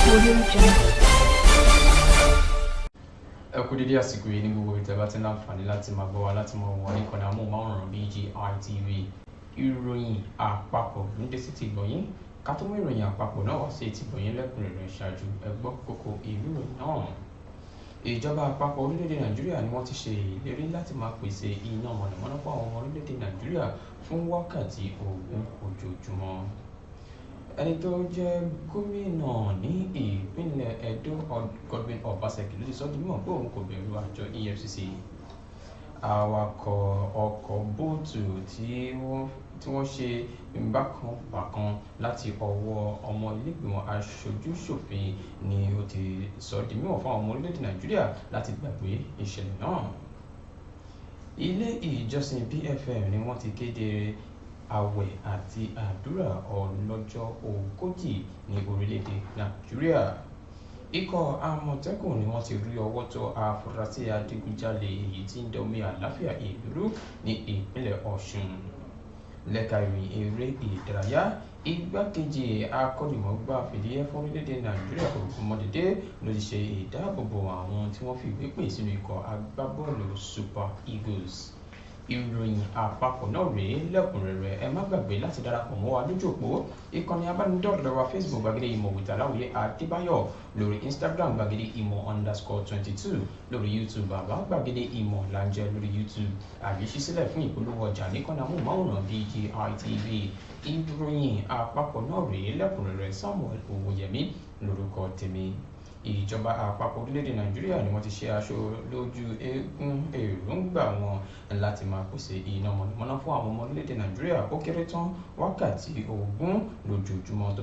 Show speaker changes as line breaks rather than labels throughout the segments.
Audio Jungle.
Ẹ kú dédé àsìkò yìí ní gbogbo ibi tẹ́ bá ti ń láǹfààní láti máa gbọ́ wa, láti máa wọ̀ ní ìkànnì amóhùnmáwòrán BGI TV. Ìròyìn àpapọ̀ ló ń dé sí ti gbọ̀nyìn. Ká tó mú ìròyìn àpapọ̀ náà wá sí etí gbọ̀nyìn lẹ́kùnrẹ́rẹ́, ṣáájú ẹ gbọ́ kókó ìlú ìròyìn náà. Ìjọba àpapọ̀ orílẹ̀-èdè Nàìjíríà ni wọ́n ti ṣe ìlérí láti máa pèsè iná mọ̀nàmọ́ná fún àwọn ọmọ orílẹ̀-èdè Nàìjíríà fún wákàtí 20 ojoojúmọ́. Ẹni tó jẹ́ gómìnà ní ìpínlẹ̀ Edo, Godwin Obaseki, ló ti sọ di mímọ̀ pé òun kò bẹ̀rù àjọ EFCC. Awakọ̀ ọkọ̀ bóòtù tí wọ́n ṣe bákanbàkan láti ọwọ́ ọmọ ilégbìmọ̀ aṣojú-ṣòfin ni ó ti sọ di mímọ̀ fún àwọn ọmọ orílẹ̀-èdè Nàìjíríà láti gbàgbé ìṣẹ̀lẹ̀ náà. Ilé ìjọsìn BFM ni wọ́n ti kéde àwẹ̀ àti àdúrà ọlọ́jọ́ 40 ní orílẹ̀-èdè Nàìjíríà. Ikọ̀ Àmọ̀tẹ́kùn ni wọ́n ti rí ọwọ́ tó afurasí adigunjalè èyí tí ń domi àlàáfíà ìlú rú ní ìpínlẹ̀ Ọ̀ṣun. Lẹ́ka ìròyìn eré ìdárayá, igbákejì akọ́nimọ̀ọ́gbá fìdíhẹ fún orílẹ̀-èdè Nàìjíríà Ògúnmọ́dédé ló ti ṣe ìdáàbòbò àwọn tí wọ́n fìwé pè sínú ikọ̀ agbábọ́ọ̀lù Super Eagles. Ìròyìn àpapọ̀ náà rèé lẹ́kùnrẹ́rẹ́. Ẹ má gbàgbé láti darapọ̀ mọ́ wa lójú òpó ìkànnì abánidọ́rẹ̀ẹ́ wa Facebook, Gbàgede Ìmọ̀ with Aláwìyé Adébáyọ̀, lórí Instagram, Gbàgede Ìmọ̀ _22, lórí YouTube, Bàbá Gbàgede Ìmọ̀ là ń jẹ́ lórí YouTube. Àyè ṣí sílẹ̀ fún ìpolówó ọjà níkànnì amóhùnmáwòrán BGI TV. Ìròyìn àpapọ̀ náà rèé lẹ́kùnrẹ́rẹ́. Samuel Owóyẹmí lórúkọ tèmi. Ìjọba àpapọ̀ orílẹ̀-èdè Nàìjíríà ni wọ́n ti ṣe aṣọ lójú eégún èròǹgbà wọn láti máa pèsè iná mọ̀nàmọ́ná fún àwọn ọmọ orílẹ̀-èdè Nàìjíríà ó kéré tán wákàtí 20 lójoojúmọ́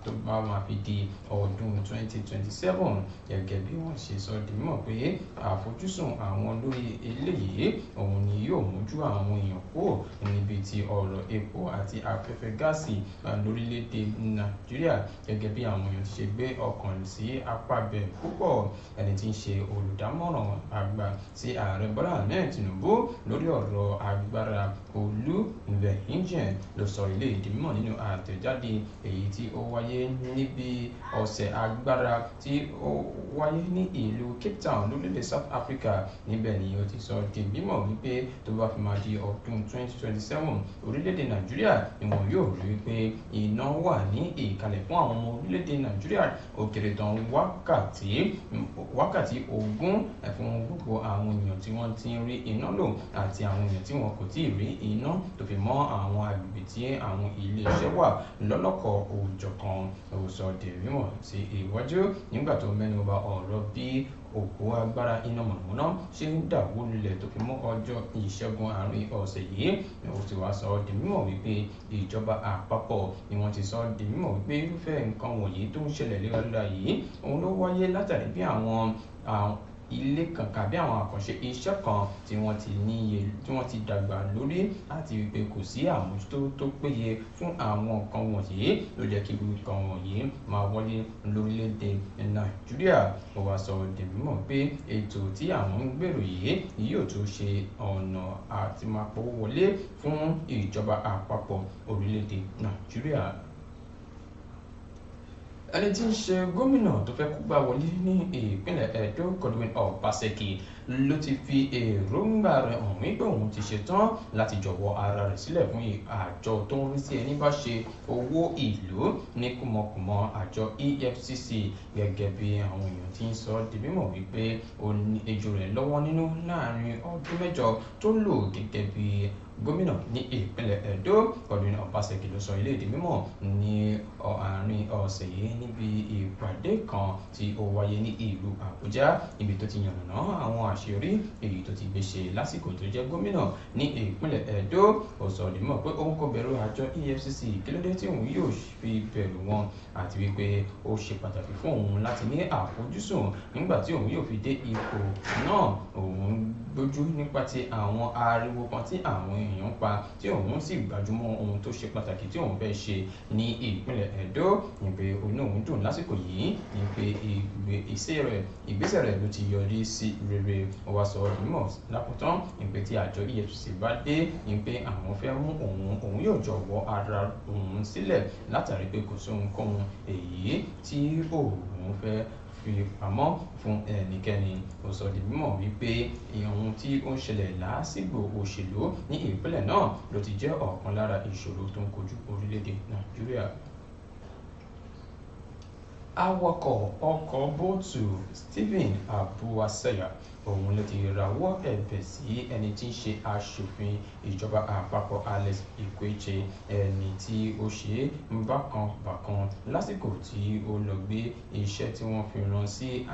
tó bá máa fi di ọdún 2027, gẹ́gẹ́ bí wọ́n ṣe sọ di mímọ̀ pé àfojúsùn àwọn lórí eléyìí òun ni yóò mójú àwọn èèyàn kúrò níbi tí ọ̀rọ̀ epo àti afẹ́fẹ́ gáàsì lórílẹ̀-èdè Nàìjíríà, gẹ́gẹ́ bí àwọn èèyàn ti ṣe gbé ọkàn sí apá bẹ̀ púpọ̀. Ẹni tí ń ṣe olùdámọ̀ràn àgbà sí Ààrẹ Bọ́lá Ahmed Tinubu lórí ọ̀rọ̀ agbára, Olú Verheugen, ló sọ eléyìí di mímọ̀ nínú àtẹ̀jáde èyí tí ó wáyé níbi ọ̀sẹ̀ agbára tí ó wáyé ní ìlú Cape Town lórílẹ̀ South Africa. Níbẹ̀ ni ó ti sọ di mímọ̀ wípé tó bá fi máa di ọdún 2027, orílẹ̀-èdè Nàìjíríà ni wọn yóò rí wípé iná wà ní ìkàlẹ̀ fún àwọn ọmọ orílẹ̀-èdè Nàìjíríà ó kéré tán wákàtí 20 fún gbogbo àwọn èèyàn tí wọ́n ti ń rí iná lò àti àwọn èèyàn tí wọn kò tíì rí iná, tó fi mọ́ àwọn agbègbè tí àwọn ilé-iṣẹ́ wà lọ́lọ́kọ̀ òjọ̀kan. Ó sọ di mímọ̀ sí iwájú nígbà tó mẹ́nu bà ọ̀rọ̀ bí òpó agbára iná mọ̀nàmọ́ná ṣe ń dàwó lulẹ̀ tó fi mọ́ ọjọ́ Ìṣẹ́gun àárín ọ̀sẹ̀ yìí. Ó ti wá sọ di mímọ̀ wípé ìjọba àpapọ̀ ni wọ́n ti sọ di mímọ̀ wípé irúfẹ́ nǹkan wọ̀nyí tó ń ṣẹlẹ̀ léraléra yìí òun ló wáyé látàrí bí àwọn ilé kan tàbí àwọn àkànṣe iṣẹ́ kan tí wọ́n ti níye tí wọ́n ti dàgbà lórí, àti wípé kò sí àmójútó tó péye fún àwọn nǹkan wọ̀nyí ló jẹ́ kí nǹkan wọ̀nyí máa wọlé lórílẹ̀‐èdè Nàìjíríà. Ó wá sọ di mímọ̀ pé ètò tí àwọn ń gbèrò yìí yóò tún ṣe ọ̀nà àti máa pawó wọlé fún ìjọba àpapọ̀ orílẹ̀‐èdè Nàìjíríà. Ẹni tí ń ṣe gómìnà tó fẹ́ kógbá wọlé ní ìpínlẹ̀ Edo, Godwin Obaseki, ló ti fi èròǹgbà rẹ̀ hàn wípé òun ti ṣetán láti jọ̀wọ́ ara rẹ̀ sílẹ̀ fún àjọ tó ń rí sí ẹni bá ṣe owó ìlú ní kùmọ̀kùmọ̀, àjọ EFCC, gẹ́gẹ́ bí àwọn èèyàn ti ń sọ di mímọ̀ wípé ó ní ejò rẹ̀ lọ́wọ́ nínú láàrin ọdún 8 tó lò gẹ́gẹ́ bí gómìnà ní ìpínlẹ̀ Edo. Godwin Obaseki ló sọ eléyìí di mímọ̀ ní àárín ọ̀sẹ̀ yìí níbi ìpàdé kan tí ó wáyé ní ìlú Àbújá, níbi tó ti yànnàná àwọn àṣeyọrí èyí tó ti gbé ṣe lásìkò tó jẹ́ gómìnà ní ìpínlẹ̀ Edo. Ó sọ di mímọ̀ pé òun kò bẹ̀rù àjọ EFCC, kílódé tí òun yóò fi bẹ̀rù wọn, àti wípé ó ṣe pàtàkì fún òun láti ní àfojúsùn nígbà tí òun yóò fi dé ipò náà. Òun gbójú nípa ti àwọn ariwo kan tí àwọn èèyàn èèyàn ń pa, tí òun sì gbajúmọ̀ ohun tó ṣe pàtàkì tí òun fẹ́ ṣe ní ìpínlẹ̀ Ẹdó. Ní pé inú òun dùn lásìkò yìí ní pé ìgbésẹ̀ rẹ̀ ló ti yọrí sí rere. Ó wá sọ di mímọ̀ lákòótán ní pé tí àjọ EFCC bá dé ní pé àwọn fẹ́ mú òun, òun yóò jọ̀wọ́ ara òun sílẹ̀ látàrí pé kò sí ohunkóhun èyí tí òun fẹ́ fi pamọ́ fún ẹnikẹ́ni. Ó sọ di mímọ̀ wípé ohun tí ó ń ṣẹlẹ̀ lásìkò òṣèlú ní ìpínlẹ̀ náà ló ti jẹ́ ọ̀kan lára ìṣòro tó ń kojú orílẹ̀-èdè Nàìjíríà. Awakọ̀ ọkọ̀ bóòtù Stephen Abuwatseya òun ló ti rawọ́ ẹ̀bẹ̀ sí ẹni tí ń ṣe aṣòfin ìjọba àpapọ̀ Alex Ikwechè, ẹni tí ó ṣe bákan bákan lásìkò tí ó lọ gbé iṣẹ́ tí wọ́n fi rán sí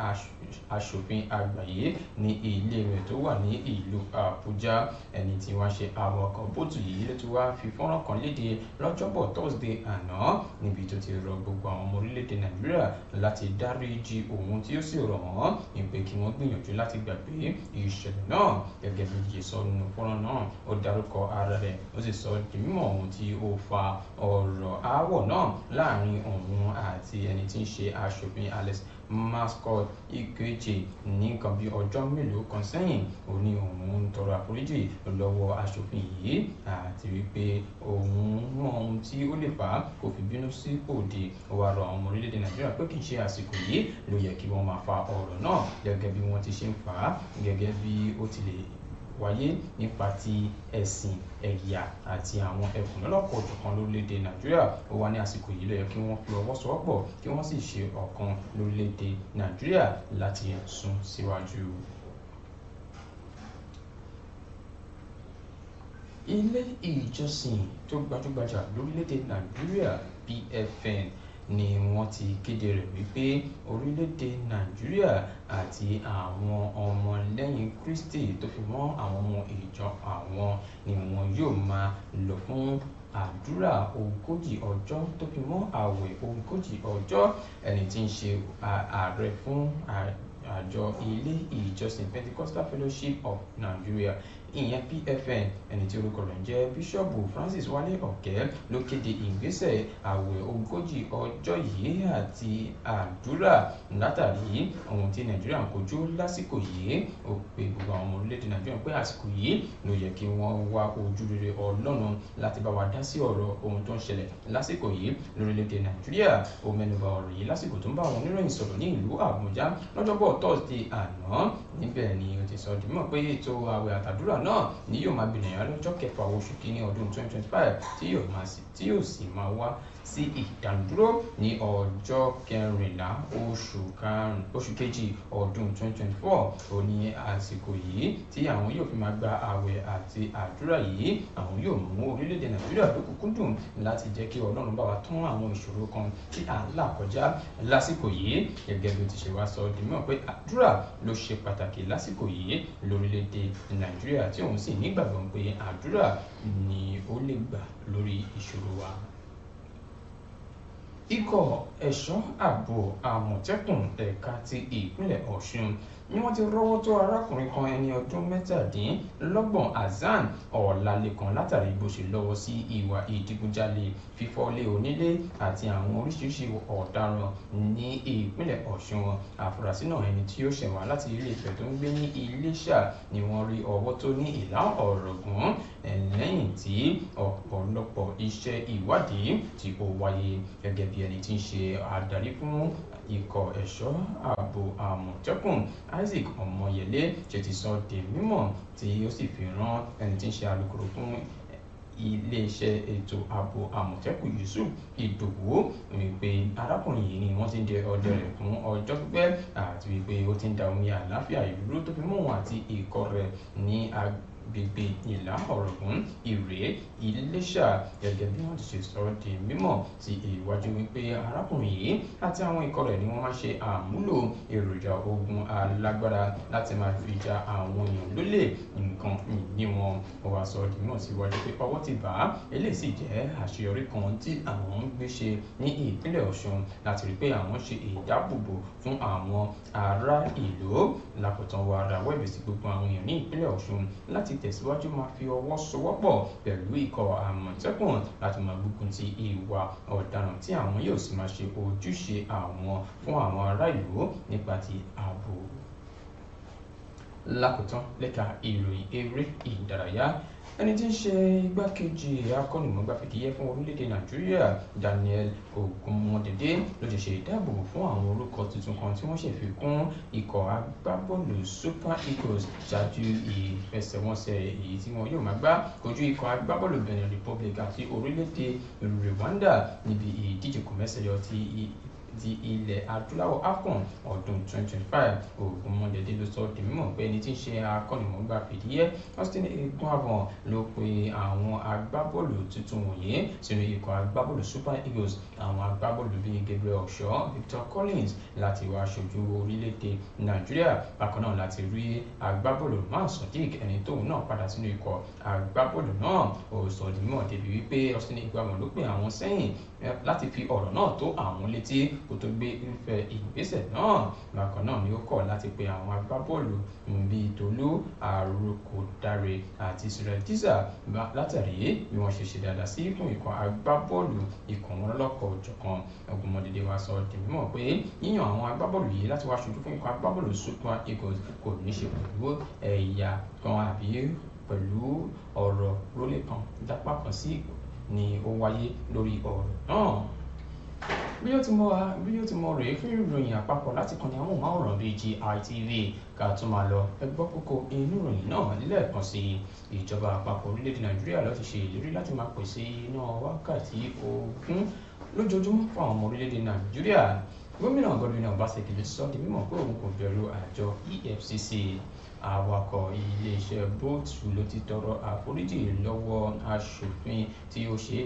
aṣòfin àgbáyé ní ilé rẹ̀ tó wà ní ìlú Àbújá. Ẹni tí wọ́n ṣe awakọ̀ bóòtù yìí ló ti wá fi fọ́nrán kan léde lọ́jọ́bọ̀ Thursday àná, níbi tó ti rọ gbogbo àwọn ọmọ orílẹ̀-èdè Nàìjíríà láti dáríjì òun, tí ó sì rọ̀ wọ́n ní pé kí wọ́n gbìyànjú láti gbàgbé ìṣẹ̀lẹ̀ náà. Gẹ́gẹ́ bí ó ṣe sọ nínú fọ́nrán náà, ó dárúkọ ara rẹ̀, ó sì sọ di mímọ̀ ohun tí ó fa ọ̀rọ̀ aáwọ̀ náà láàrin òun àti ẹni tí ń ṣe aṣòfin Alex Mascot Ikwechè ní nǹkan bí ọjọ́ mélòó kan sẹ́yìn. Ó ní òun ń tọrọ àforíjì lọ́wọ́ aṣòfin yìí àti wípé òun mọ ohun tí ó lè fà á kó fi bínú sí òde. Ó wá rọ àwọn ọmọ orílẹ̀-èdè Nàìjíríà pé kì í ṣe àsìkò yìí ló yẹ kí wọ́n máa fa ọ̀rọ̀ náà gẹ́gẹ́ bí wọ́n ti ṣe ń fà á, gẹ́gẹ́ bí ó ti lè wáyé nípa ti ẹ̀sìn, ẹ̀yà àti àwọn ẹkùn lọ́lọ́kan-ò-jọ̀kan lórílẹ̀-èdè Nàìjíríà. Ó wà ní àsìkò yìí ló yẹ kí wọ́n fi ọwọ́ sowọ́pọ̀ kí wọ́n sì ṣe ọ̀kan lórílẹ̀-èdè Nàìjíríà láti sún síwájú. Ilé ìjọsìn tó gbajúgbajà lórílẹ̀-èdè Nàìjíríà PFN ni wọ́n ti kéde rẹ̀ wípé orílẹ̀-èdè Nàìjíríà àti àwọn ọmọlẹ́yìn Kristi tó fi mọ́ àwọn ọmọ ìjọ àwọn ni wọn yóò máa lọ fún àdúrà 40 ọjọ́ tó fi mọ́ àwẹ̀ 40 ọjọ́. Ẹni tí ń ṣe ààrẹ fún àjọ ilé ìjọsìn Pentecostal Fellowship of Nigeria, ìyẹn PFN, ẹni tí orúkọ rẹ̀ ń jẹ́ Bíṣọ́ọ̀bù Francis Wálé Ọ̀kẹ́ ló kéde ìgbésẹ̀ àwẹ̀ 40 ọjọ́ yìí àti àdúrà látàrí ohun tí Nàìjíríà ń kojú lásìkò yìí. Ó pe gbogbo àwọn ọmọ orílẹ̀-èdè Nàìjíríà pé àsìkò yìí ló yẹ kí wọ́n wá ojú rere Ọlọ́run láti bá wa dá sí ọ̀rọ̀ ohun tó ń ṣẹlẹ̀ lásìkò yìí lórílẹ̀-èdè Nàìjíríà. Ó mẹ́nuba ọ̀rọ̀ yìí lásìkò tó ń bá àwọn oníròyìn sọ̀rọ̀ ní ìlú Àbújá lọ́jọ́bọ̀ Thursday àná. Níbẹ̀ ni ó ti sọ di mímọ̀ pé ètò àwẹ̀ àtàdúrà náà ni yóò máa gbìyànjú lọ́jọ́ kẹfà oṣù kínní ọdún 2025 tí yóò sì máa wá sí ìdánudúró ní ọjọ́ kẹrìnlá oṣù kejì ọdún 2024. Ó ní àsìkò yìí tí àwọn yóò fi máa gba àwẹ̀ àti àdúrà yìí, àwọn yóò mú orílẹ̀-èdè Nàìjíríà lókùnkúndùn láti jẹ́ kí Ọlọ́run bá wa tán àwọn ìṣòro kan tí à ń là kọjá lásìkò yìí. Gẹ́gẹ́ bí ó ti ṣe wá sọ di mímọ̀ pé àdúrà ló ṣe pàtàkì lásìkò yìí lórílẹ̀-èdè Nàìjíríà, tí òun sì nígbàgbọ́ pé àdúrà ni ó lè gbà lórí ìṣòro wa. Ikọ̀ ẹ̀ṣọ́ ààbò Àmọ̀tẹ́kùn ẹ̀ka ti ìpínlẹ̀ Ọ̀ṣun ni wọ́n ti rọ́wọ́ tó arákùnrin kan ẹni ọdún 27 Hasan Ọlálékan látàrí bó ṣe lọ́wọ́ sí ìwà ìdígunjalè, fífọ́lé onílé àti àwọn oríṣiríṣi ọ̀daràn ní ìpínlẹ̀ Ọ̀ṣun. Àfúrásì náà, ẹni tí ó ṣẹ̀wá láti Ilé Ifẹ̀ tó ń gbé ní Iléṣà, ni wọ́n rí ọwọ́ tó ní Ìlá Ọ̀ràngún lẹ́yìn tí ọ̀pọ̀lọpọ̀ iṣẹ́ ìwádìí tí ó wáyé. Gẹ́gẹ́ bí ẹni tí ń ṣe adarí fún ikọ̀ ẹ̀ṣọ́ ààbò Àmọ̀tẹ́kùn Isaac Ọmọyẹlé ṣe ti sọ di mímọ̀, tí ó sì fi rán ẹni tí ń ṣe alukoro fún iléeṣẹ́ ètò ààbò Àmọ̀tẹ́kùn Yusuf Ìdòwú wípé arákùnrin yìí ni wọ́n ti ń dẹ ọdẹ rẹ̀ fún ọjọ́ pípẹ́ àti wípé ó ti ń da omi àlàáfíà ìlú tó fi mọ́ òun àti ikọ̀ rẹ̀ ní agbègbè Ìlá Ọ̀ràngún, Ìrè, Iléṣà. Gẹ́gẹ́ bí wọ́n ti ṣe sọ di mímọ̀ sí ìwájú wípé arákùnrin yìí àti àwọn ikọ̀ rẹ̀ ni wọ́n máa ṣe àmúlò èròjà ogun alágbára láti máa fi ja àwọn èèyàn lólè nǹkan ìní wọn. Ó wá sọ di mímọ̀ síwájú pé ọwọ́ ti bà á, eléyìí sì jẹ́ àṣeyọrí kan tí àwọn ń gbé ṣe ní ìpínlẹ̀ Ọ̀ṣun láti rí pé àwọn ṣe ìdáàbòbò fún àwọn ará ìlú. Lákòótán, wá rawọ́ ẹ̀bẹ̀ sí gbogbo àwọn èèyàn ní ìpínlẹ̀ Ọ̀ṣun láti tẹ̀síwájú máa fi ọwọ́ sowọ́pọ̀ pẹ̀lú ikọ̀ Àmọ̀tẹ́kùn láti máa gbógun ti ìwà ọ̀daràn, tí àwọn yóò sì máa ṣe ojúṣe àwọn fún àwọn ará ìlú nípa ti ààbò. Lákòótán, lẹ́ka ìròyìn eré ìdárayá, ẹni tí ń ṣe igbákejì akọ́nimọ̀ọ́gbá fìdíhẹ fún orílẹ̀-èdè Nàìjíríà, Daniel Ogunmodede, ló ti ṣe ìdáàbòbò fún àwọn orúkọ tuntun kan tí wọ́n ṣe fi kún ikọ̀ agbábọ́ọ̀lù Super Eagles ṣáájú ìfẹsẹ̀wọnsẹ̀ èyí tí wọn yóò máa gbá kojú ikọ̀ agbábọ́ọ̀lù Benin Republic àti orílẹ̀-èdè Rwanda níbi ìdíje kòmẹ́sẹ̀yọ ti ilẹ̀ adúláwọ̀ AFCON ọdún 2025. Ògúnmọ́dẹ̀dẹ̀ ló sọ di mímọ̀ pé ẹni tí ń ṣe akọ́nimọ̀ọ́gbá fìdíhẹ Austin Eguavoen ló pe àwọn agbábọ́ọ̀lù tuntun wọ̀nyí sínú ikọ̀ agbábọ́ọ̀lù Super Eagles. Àwọn agbábọ́ọ̀lù bíi Gabriel Osho, Victor Collins láti wá aṣojú orílẹ̀-èdè Nàìjíríà. Bákan náà láti rí agbábọ́ọ̀lù Umar Sadiq, ẹni tóun náà padà sínú ikọ̀ agbábọ́ọ̀lù náà. Ó sọ di mímọ̀ débi wípé Austin Eguavoen ló pe àwọn sẹ́yìn láti fi ọ̀rọ̀ náà tó àwọn létí kó tó gbé irúfẹ́ ìgbésẹ̀ náà. Bákan náà ni ó kọ̀ láti pe àwọn agbábọ́ọ̀lù bíi Tolú Àròkọ̀dáre àti Cyril Dixer látàrí bí wọ́n ṣe ṣe dáadáa sí fún ikọ̀ agbábọ́ọ̀lù ikọ̀ wọn lọ́kọ̀ òjọ̀kan. Ògúnmọ́dédé wá sọ di mímọ̀ pé yíyan àwọn agbábọ́ọ̀lù yìí láti wá ṣojú fún ikọ̀ agbábọ́ọ̀lù Super Eagles kò ní ṣe pẹ̀lú ẹ̀yà kan àbí pẹ̀lú ọ̀rọ̀ rólé kan dápá kan sí ni ó wáyé lórí ọ̀rọ̀ náà. Bí yóò ti mọ rèé fún ìròyìn àpapọ̀ láti kànnì amóhùnmáwòrán BGI TV. Ká tún máa lọ, ẹ gbọ́ kókó inú ìròyìn náà lẹ́ẹ̀kan sí i. Ìjọba àpapọ̀ orílẹ̀-èdè Nàìjíríà ló ti ṣe ìlérí láti máa pèsè iná wákàtí 20 lójoojúmọ́ fún àwọn ọmọ orílẹ̀-èdè Nàìjíríà. Gómìnà Godwin Obaseki ló ti sọ di mímọ̀ pé òun kò bẹ̀rù àjọ EFCC. Awakọ̀ iléeṣẹ́ Bolt ló ti tọrọ àforíjì lọ́wọ́ aṣòfin tí ó ṣe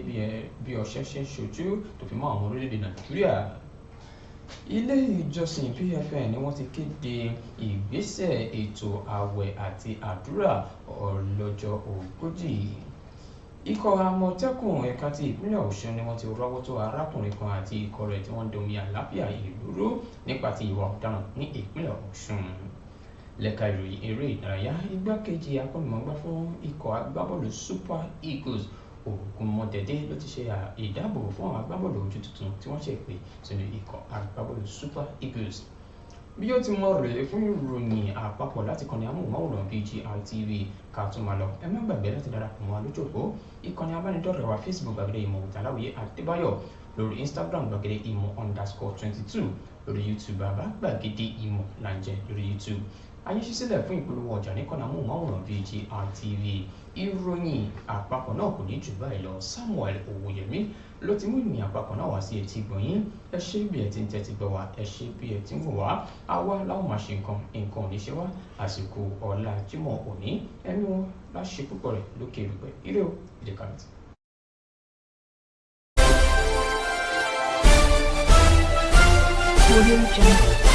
bí ọṣẹ ṣe ń ṣojú tó fi mọ́ àwọn orílẹ̀-èdè Nàìjíríà. Ilé ìjọsìn PFN ni wọ́n ti kéde ìgbésẹ̀ ètò ààwẹ̀ àti àdúrà ọlọ́jọ́ 40. Ikọ̀ Àmọ̀tẹ́kùn ẹ̀ka ti ìpínlẹ̀ Ọ̀ṣun ni wọ́n ti rọ́wọ́ tó arákùnrin kan àti ikọ̀ rẹ̀ tí wọ́n ń domi àlàáfíà ìlú rú nípa ti ìwà ọ̀daràn ní ìpínlẹ̀ Ọ̀ṣun. Lẹ́ka ìròyìn eré ìdárayá, igbákejì akọ́nimọ̀ọ́gbá fún ikọ̀ agbábọ́ọ̀lù Super Eagles, Ògúnmọ́dẹ̀dẹ̀, ló ti ṣe ìdáàbòbò fún àwọn agbábọ́ọ̀lù ojú tuntun tí wọ́n ṣe pè sínú ikọ̀ agbábọ́ọ̀lù Super Eagles. Bí ó ti mọ rèé fún ìròyìn àpapọ̀ láti kànnì amóhùnmáwòrán BGI TV. Ká tún máa lọ, ẹ má gbàgbé láti darapọ̀ mọ́ wa lójú òpó ìkànnì abánidọ́rẹ̀ẹ́ wa Facebook, Gbàgede Ìmọ̀ Òtàláwìyé Adébáyọ̀, lórí Instagram, Gbàgede Ìmọ̀ _22, lórí YouTube, Bàbá Gbàgede Ìmọ̀ làǹjẹ́ lórí YouTube. Ayé ṣí sílẹ̀ fún ìpolówó ọjà ní kànnì amóhùnmáwòrán BGI TV. Ìròyìn àpapọ̀ náà kò ní jù báyìí lọ. Samuel Owóyẹmí ló ti mú ìròyìn àpapọ̀ náà wá sí etí gbọ̀nyín. Ẹ ṣé bí ẹ ti ń tẹ́tí gbọ́ wa, ẹ ṣé bí ẹ ti ń wò wá. Àwa láwọn máa ṣe nǹkan, nǹkan ò ní ṣe wá. Àsìkò ọ̀la Jímọ̀ òní, ẹ̀mí wọn láṣẹ púpọ̀ rẹ̀ lókè erùpẹ̀. Ire o, ìdíkàlùtì.
Audio Jungle.